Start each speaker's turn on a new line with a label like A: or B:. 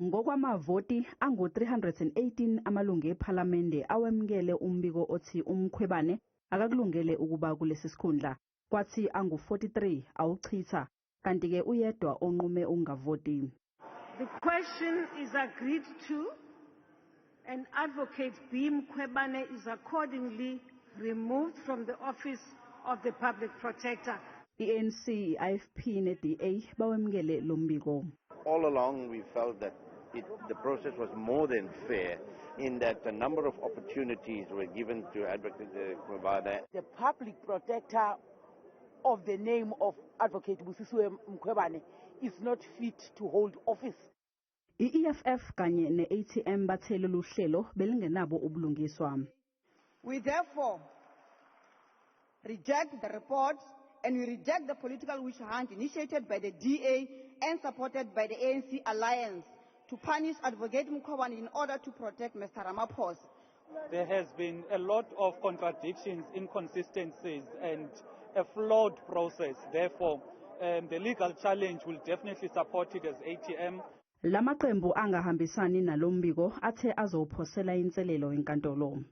A: Ngokwamavoti angu-318 amalungu ephalamende awemukele umbiko othi uMkhwebane akakulungele ukuba kulesikhundla, kwathi angu-43 awuchitha, kanti-ke uyedwa onqume ungavoti.
B: The question is agreed to, and Advocate B. Mkhwebane is accordingly removed from the office of the Public Protector.
A: ANC, IFP ne-DA bawemukele lo mbiko.
C: All along we felt that the process was more than fair in that a number of opportunities were given to Advocate Mkhwebane.
D: The Public Protector of the name of Advocate Busisiwe Mkhwebane is not fit to hold office.
A: I-EFF kanye ne-ATM bathele luhlelo belingenabo ubulungiswa.
E: We therefore reject the report and we reject the political witch hunt initiated by the DA and supported by the ANC alliance to punish Advocate Mkhwebane in order to protect Mr. Ramaphosa.
F: There has been a lot of contradictions, inconsistencies, and a flawed process. Therefore, the legal challenge will definitely support it as ATM.
A: Lamaqembu angahambisani nalombiko athe azowuphosela inselelo enkantolo.